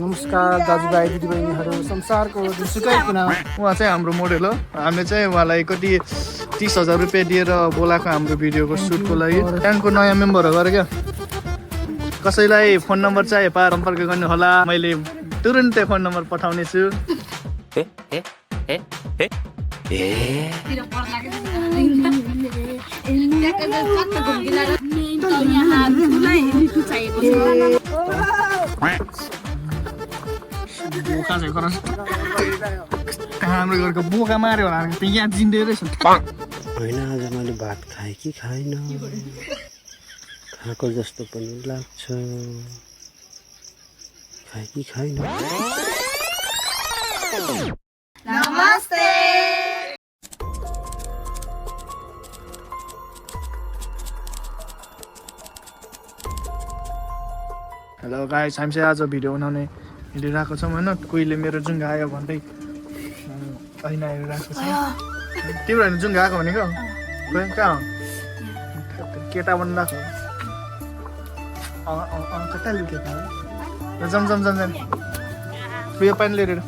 नमस्कार दाजुभाइ दिदीबहिनीहरू संसारको जुसुकै कुना उहाँ चाहिँ हाम्रो मोडल हो। हामीले चाहिँ उहाँलाई कति 30,000 रुपियाँ दिएर बोलाएको हाम्रो भिडियोको सुटको लागि। ब्याङ्कको नयाँ मेम्बर हो गरे क्या। कसैलाई फोन नम्बर चाहिए सम्पर्क गर्नु होला। मैले तुरुन्तै फोन नम्बर पठाउने छु। बोका चाहिँ गर हाम्रो घरको बोका मार्यो होला यहाँ जिन्दै रहेछ होइन। आज मैले भात खाएँ कि खाइनँ, खाएको जस्तो पनि लाग्छ। खाएँ कि खाइनँ। नमस्ते। हेलो गाइस, हामी चाहिँ आज भिडियो बनाउने हिँडिरहेको छौँ होइन। कोहीले मेरो जुङ्गा आयो भन्दै ऐना हेरिरहेको छ। तिम्रो होइन जुङ्गा आएको भनेको खोइ कहाँ केटा बनिरहेको कता लु केटा जम जम जम जम उयो पानी लिएर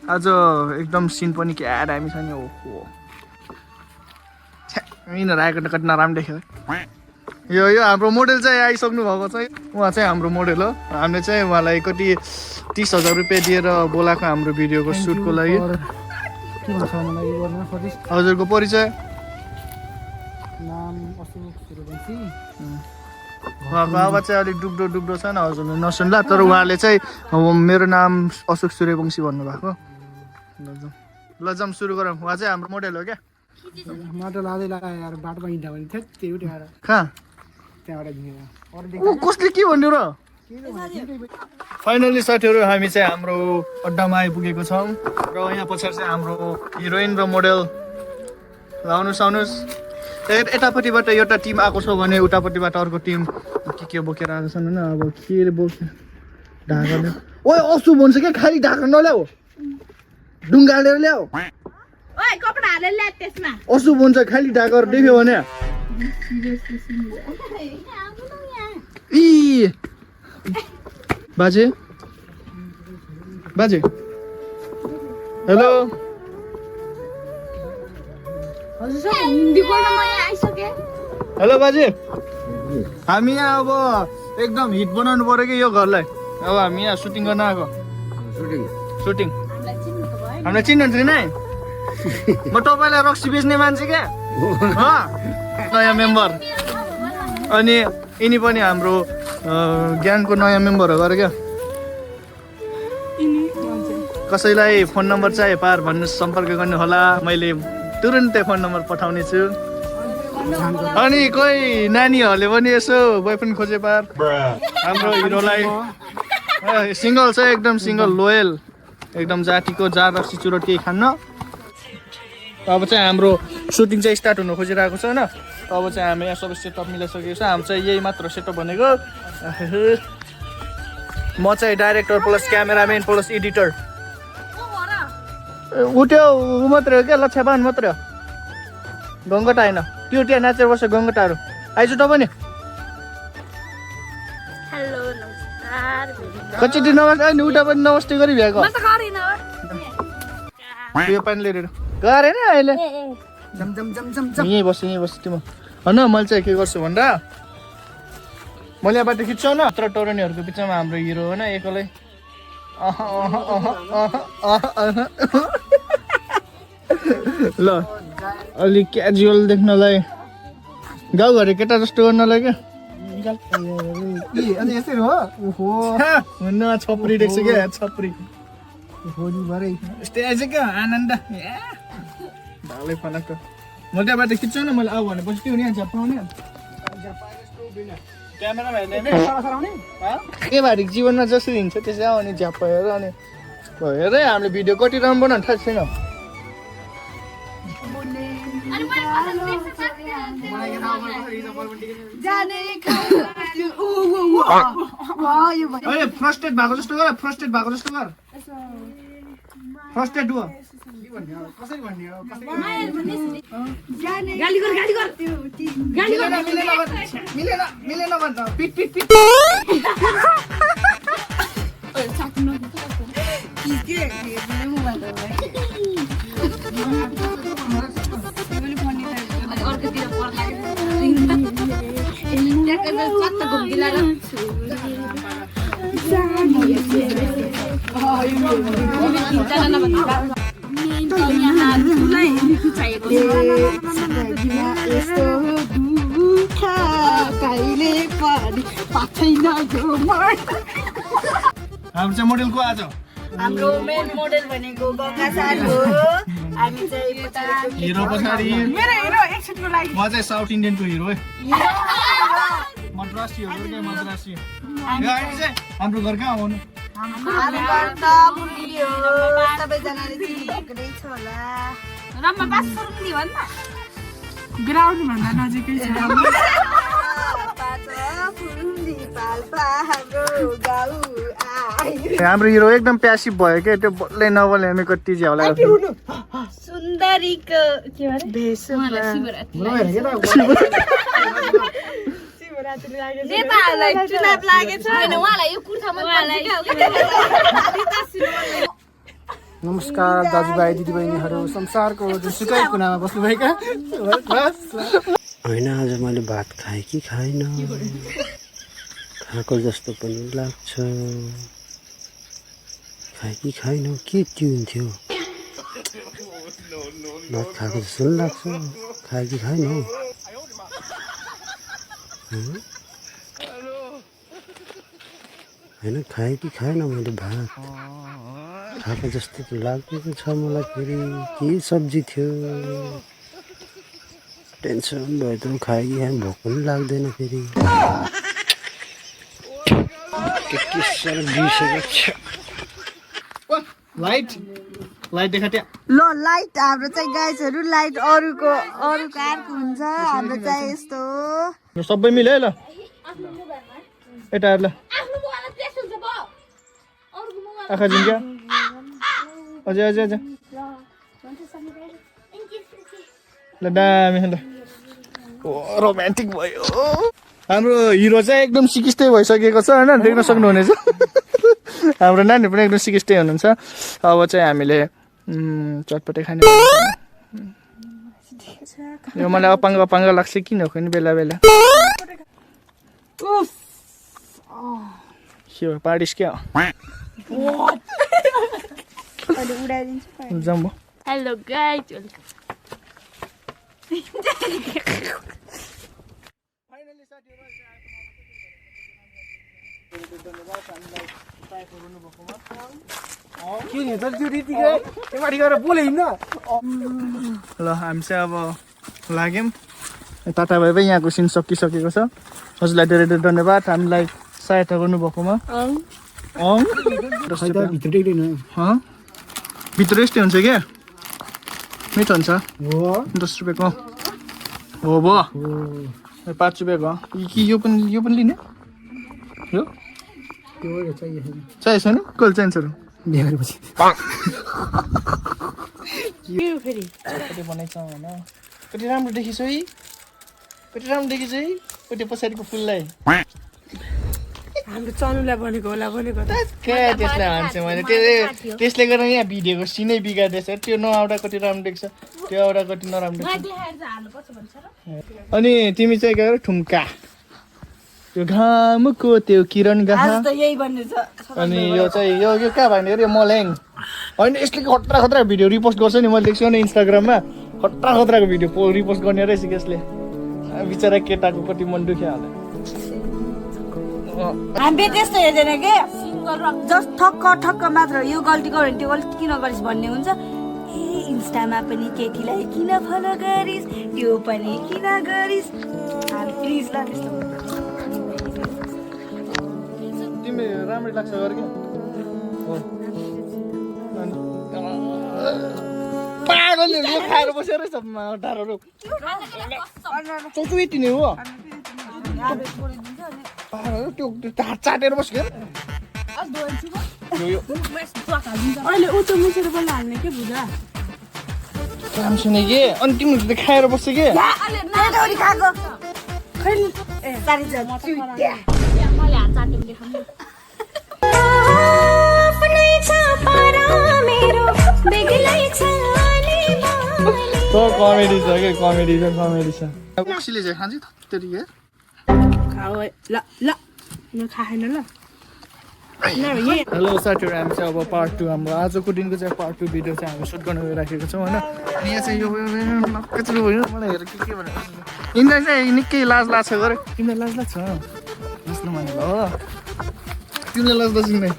आज एकदम सिन पनि क्या दामी छ नि। ओहो यिनीहरू आएको त कति नराम्रो देख्यो। यो हाम्रो मोडल चाहिँ आइसक्नु भएको चाहिँ उहाँ चाहिँ हाम्रो मोडल हो। हामीले चाहिँ उहाँलाई कति 30,000 रुपियाँ दिएर बोलाएको हाम्रो भिडियोको सुटको लागि। हजुरको परिचय? नाम अशोक सूर्यवंशी। उहाँको आवाज चाहिँ अलिक डुब्दो डुब्दो छ न, हजुरले नसुन्ला। तर उहाँले चाहिँ मेरो नाम अशोक सूर्यवंशी भन्नुभएको। ल जाउँ सुरु गरौँ। उहाँ चाहिँ हाम्रो मोडल हो क्या। माटो लाँदै लगायो यार, बाटोमा हिँड्दा भने थियो त्यही उठेर कहाँ त्यहाँबाट झिँगेर ऊ कसले के भन्यो र। फाइनली साथीहरू हामी चाहिँ हाम्रो अड्डामा आइपुगेको छौँ र यहाँ पछाडि चाहिँ हाम्रो हिरोइन र मोडल। आउनुहोस् आउनुहोस्। यतापट्टिबाट एउटा टिम आएको छ भने उतापट्टिबाट अर्को टिम के बोकेर आएको छन् होइन। अब के बोके ढाका ओ असु भन्छ क्या, खालि ढाका नल्याऊ, ढुङ्गा हालेर ल्याऊ। असु भन्छ खालि ढाका देख्यो भने। ई बाजे बाजे हेलो। हेलो बाजे, हामी यहाँ अब एकदम हिट बनाउनु पर्यो कि यो घरलाई। अब हामी यहाँ सुटिङ गर्न आएको। सुटिङ हामीलाई चिन्नुहुन्छ कि नै? म तपाईँलाई रक्सी बेच्ने मान्छे क्या, नयाँ मेम्बर। अनि यिनी पनि हाम्रो ग्याङको नयाँ मेम्बर हो गरे क्या। कसैलाई फोन नम्बर चाहिए भन्नु सम्पर्क गर्नु होला। मैले तुरुन्तै फोन नम्बर पठाउने छु। अनि कोही नानीहरूले पनि यसो बोयफ्रेन्ड खोजे हाम्रो हिरोलाई। सिङ्गल छ, एकदम सिङ्गल, लोयल, एकदम जातिको जार रक्सी चुरोट केही खान्न। अब चाहिँ हाम्रो सुटिङ चाहिँ स्टार्ट हुनु खोजिरहेको छ होइन। अब चाहिँ हामी यहाँ सबै सेटअप मिलाइसकेको छ। हाम्रो चाहिँ यही मात्र सेटअप भनेको। म चाहिँ director plus cameraman plus editor. उठ्यो ऊ मात्रै हो क्या, लच्छाबान मात्रै हो, गङ्गटा होइन। त्यो त्यहाँ नाचेर बस्छ गङ्गटाहरू। आइज त पनि कतिचोटि नमस्ते अनि उता पनि नमस्ते गरी भ्याएको। यो पानी लिएर गरेन अहिले। यहीँ बस्छु तिम्रो होइन। मैले चाहिँ के गर्छु भन्दा मैले यहाँबाट खिच्छौ न, तर टोरनीहरूको बिचमा हाम्रो हिरो होइन एक्लै। ल अलिक क्याजुअल देख्नलाई, गाउँघरि केटा जस्तो गर्नलाई क्या। अनि यसरी हो। हुन्न छपरी देख्छु क्या, छपरी यस्तै आएछ क्या। आनन्द भालै फनाको। म त्यहाँबाट खिच्छु न, मैले आऊ भनेपछि के हुने झ्यापाउने के भारी जीवनमा जसरी हिँड्छ त्यसै आऊ अनि झ्यापाएर अनि भयो रे। हामीले भिडियो कति राम्रो बनाउनु थाहा छैन। फ्रस्टेड भएको जस्तो गर, फ्रस्टेड भएको जस्तो गर, फ्रस्टेड हो। कसरी भन्ने हो? मिलेन भन्छ पिट पिट पिट। हाम्रो चाहिँ मोडेल को आज हाम्रो मेन मोडेल भनेको गंगा सर हो हामी चाहिँ पछाडि हिरो पछाडि मेरो हिरो एकछिनको लागि म चाहिँ साउथ इन्डियनको हिरो है मद्रासी हो के मद्रासी हाम्रो घर कहाँ हो हाम्रो घर त पुरी हो सबैजनाले चिनिरहेको नै छ होला रमा पास फुर्ती भन् न ग्राउन्ड भन्दा नजिकै छ हाम्रो हिरो एकदम प्यासिभ भयो के त्यो बोल्दै नबोल्ने कति चाहिँ होला सुन्दरीको के भरे नेताहरूलाई चुनाव लागेछ हैन उहाँलाई यो कुर्ता मन नमस्कार दाजुभाइ दिदीबहिनीहरू संसारको जुनसुकै कुनामा बस्नुभएका होइन आज मैले भात खाएँ कि खाइनँ खाएको जस्तो पनि लाग्छ खाएँ कि खाइनँ के ट्युन थियो भात खाएको जस्तो पनि लाग्छ खाएँ कि खाइनँ होइन खाएँ कि खाएन मैले भात खाएको जस्तो त लागेको छ मलाई फेरि के सब्जी थियो टेन्सन भयो त खाएँ कि खाएँ भोक पनि लाग्दैन फेरि के साह्रो बिर्सेको छ लाइट लाइट देखा त्यहाँ ल लाइट हाम्रो चाहिँ गाइजहरू लाइट अरूको अर्को हुन्छ हाम्रो चाहिँ यस्तो सबै मिल्यो है ल यता ल आँखा झिङ्क्या अझै अझै अझै ल दामी ल रोमान्टिक भयो हाम्रो हिरो चाहिँ एकदम सिकिस्टै भइसकेको छ होइन देख्न सक्नुहुनेछ हाम्रो नानी पनि एकदम सिकिस्टै हुनुहुन्छ अब चाहिँ हामीले चटपटे खाने यो मलाई अपाङ्ग अपाङ्ग लाग्छ किन हो नि बेला बेला के पाडिस क्या जाउँ म हेलो गाइस के नि त त्यो रीतिको एमाथि गएर बोले हिँड्न ल हामी चाहिँ अब लाग्यौँ टाटा भाइ भाइ यहाँको सिन सकिसकेको छ हजुरलाई धेरै धेरै धन्यवाद हामीलाई सहायता गर्नुभएकोमा भित्र टेक्दैन भित्र यस्तै हुन्छ क्या मिठो हुन्छ हो 10 रुपियाँको हो भयो 5 रुपियाँको कि यो पनि लिने यो त्यो चाहियो चाहिएको छैन कहिले चाहिन्छ बिहा गरेपछि कति बनाइछ होइन कति राम्रो देखिन्छ है कति राम्रो देखिन्छ है कति पछाडिको फुललाई हाम्रो चनुलाई भनेको होला भनेको क्या त्यसलाई हान्छ मैले त्यसले गर्दा यहाँ भिडियोको सिनै बिगार्दैछ त्यो नआउँदा कति राम्रो देख्छ त्यो आउँदा कति नराम्रो देख्छ अनि तिमी चाहिँ के अरे ठुम्का त्यो घामको त्यो किरण गाहा अनि यो चाहिँ यो कहाँ भन्ने अरे मल्याङ होइन यसले खतरा खतरा भिडियो रिपोस्ट गर्छ नि मैले देख्छु नि इन्स्टाग्राममा खतरा खतराको भिडियो रिपोस्ट गर्ने रहेछ यसले बिचरा केटाको कति मन दुख्यो होला हामी त्यस्तो हेर्दैन के जस्ट ठक्क मात्र यो गल्ती गर्यो भने त्यो गल्ती किन गरिस् भन्ने हुन्छ ए इन्स्टामा पनि केटीलाई किन फलो गरिस् त्यो पनि किन गरिस् प्लिज ल त्यस्तो तिमी राम्रै लाग्छ गर क्या पागलले खाएर बसेर ढाडहरू चौचुटी नै हो त्यो हात चाटेर बस्यो अहिले उच्च मुसेर बल्ल हाल्ने के भुजा काम सुने के अनि तिमीहरू त खाएर बस्यो के कमेडी छ क्या कमेडी छ कसैले चाहिँ खान्छ त्यति के ल ल म खाएन ल हेलो साथीहरू हामी चाहिँ अब पार्ट 2 हाम्रो आजको दिनको चाहिँ पार्ट 2 भिडियो चाहिँ हामी सुट गर्न गइराखेको छौँ होइन अनि यहाँ चाहिँ यो कचरो भयो मलाई हेर के भनेर यिनीलाई चाहिँ निकै लाज लाग्छ गरे तिमीलाई लाज लाग्छ लाज्नु भने हो तिमीलाई लाज लाग्छ नै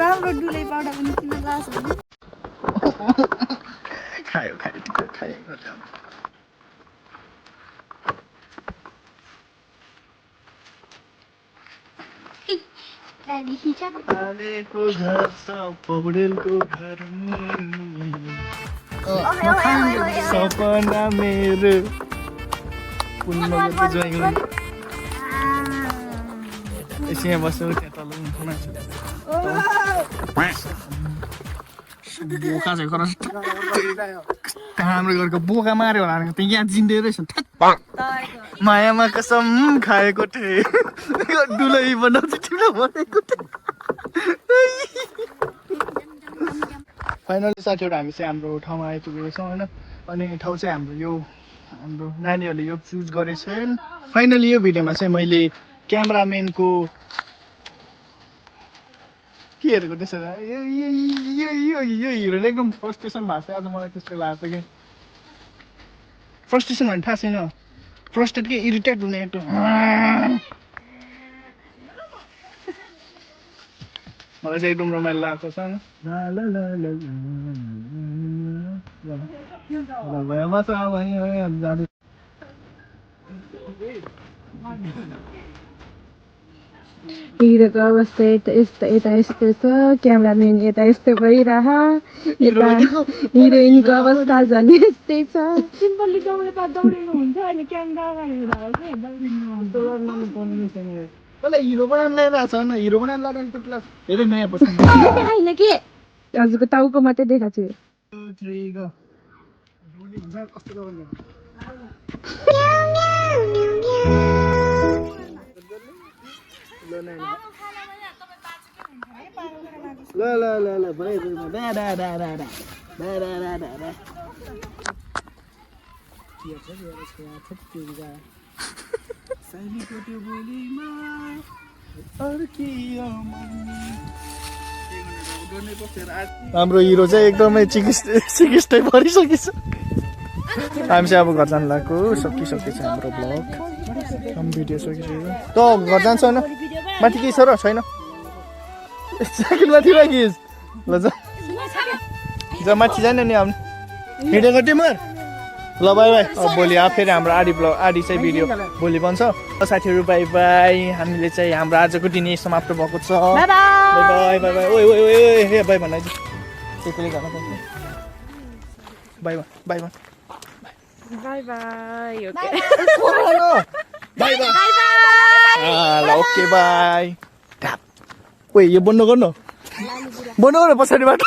राम्रो डुलै पाउडा पनि किन लास भने खायो आलेको घर छ पौडेलको घर सपना मेरो पुण्यको ज्वाइँ यसो यहाँ बस्यो त्यहाँ तल बोका चाहिँ गर हाम्रो घरको बोका माऱ्यो होला त्यहाँ यहाँ जिन्दै रहेछ मायामा कसम खाएको थिएँ डुलै बनाउँछ तिमीलाई भनेको थिएँ फाइनली साथीहरू हामी चाहिँ हाम्रो ठाउँमा आइपुगेको छौँ होइन अनि ठाउँ चाहिँ हाम्रो नानीहरूले यो चुज गरेछन् फाइनली यो भिडियोमा चाहिँ मैले क्यामराम्यानको के हेरेको त्यसो यो हिरोले एकदम फ्रस्ट्रेसन भएको छ आज मलाई त्यस्तो लाग्छ कि फ्रस्ट्रेसन भने थाहा छैन फ्रस्ट्रेट के इरिटेट हुने एकदम मलाई चाहिँ एकदम रमाइलो लागेको छ हिरोको अवस्था यता यस्तो छ क्यामराम्यान यता यस्तो भइरह यता हिरोइनको अवस्था झन् यस्तै छ सिम्पली दौडेर दौडिनु हुन्छ अनि क्यामेरा अगाडि हिरो बनाउनु ल्याइरहेको छ हिरो बनाउनु लगाएको धेरै नयाँ पर्छ होइन कि हजुरको टाउको मात्रै देखाएको छु हाम्रो हिरो चाहिँ एकदमै चिकित्सै परिसकेछ हामी चाहिँ अब घर जानु लाग्यो सकिसकेछ हाम्रो ब्लग भिडियो सकिसक्यो त घर जान्छ होइन माथि केही छ र छैन सेकेन्ड माथि राखिस् ल जा माथि जाने नि आउनु भिडियो गर्थेँ म ल बाई बाई अब भोलि फेरि हाम्रो आधी चाहिँ भिडियो भोलि बन्छ साथीहरू बाई बाई हामीले चाहिँ हाम्रो आजको दिन यही समाप्त भएको छ बाई बाई बाई बाई ओइ ओइ ओइ हे बाई भन्नु त्यसैले गर्न पर्छ by by by by by by by by ल ओके बाई ओइ यो बन्द गर्नु पछाडिबाट